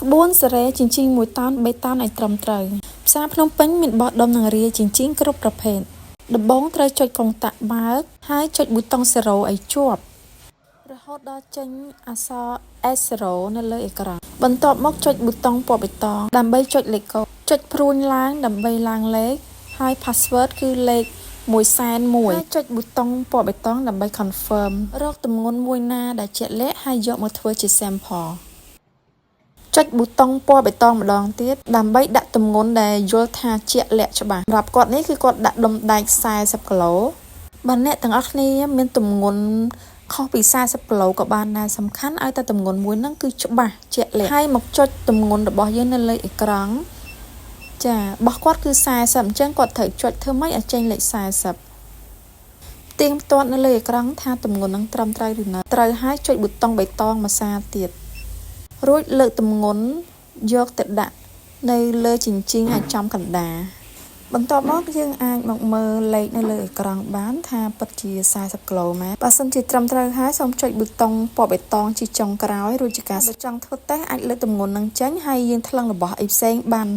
ក្បួនសារ៉េជញ្ជីង1តោន3តោនឲ្យត្រឹមត្រូវផ្សារភ្នំពេញមានបោះដុំនិងរាយជញ្ជីងគ្រប់ប្រភេទដំបូងត្រូវចុចកុងតាក់បើកហើយចុចប៊ូតុង0ឲ្យជាប់រហូតដល់ចេញអក្សរ S0 នៅលើអេក្រង់បន្ទាប់មកចុចប៊ូតុងពណ៌បៃតងដើម្បីចុចលេខកូដចុចព្រួញឡើងដើម្បីឡើងលេខហើយ password គឺលេខ101ហើយចុចប៊ូតុងពណ៌បៃតងដើម្បី confirm រកទម្ងន់មួយណាដែលជាក់លាក់ហើយយកមកធ្វើជា sample ចុចប៊ូតុងពណ៌បៃតងម្ដងទៀតដើម្បីដាក់ទម្ងន់ដែលយល់ថាជាក់លាក់ច្បាស់សម្រាប់គាត់នេះគឺគាត់ដាក់ដុំដែក40គីឡូបើអ្នកទាំងអស់គ្នាមានទម្ងន់ខុសពី40គីឡូក៏បានដែរសំខាន់ឲ្យតែទម្ងន់មួយហ្នឹងគឺច្បាស់ជាក់លាក់ហើយមកចុចទម្ងន់របស់យើងនៅលើអេក្រង់ចារបស់គាត់គឺ40អញ្ចឹងគាត់ត្រូវចុចធ្វើម៉េចឲ្យចេញលេខ40ទៀងផ្ទាត់នៅលើអេក្រង់ថាទម្ងន់នឹងត្រឹមត្រូវឬនៅត្រូវហើយចុចប៊ូតុងបៃតងមួយសារទៀតរួចលើកទម្ងន់យកទៅដាក់នៅលើជញ្ជីងឲ្យចំកណ្ដាលបន្ទាប់មកយើងអាចមកមើលលេខនៅលើអេក្រង់បានថាពិតជា40គីឡូមែនបើសិនជាត្រឹមត្រូវហើយសូមចុចប៊ូតុងពណ៌បៃតងជាចុងក្រោយរួចជាការបើចង់ធ្វើតេស្តអាចលើកទម្ងន់នឹងចេញហើយយើងថ្លឹងរបស់អីផ្សេងបាន។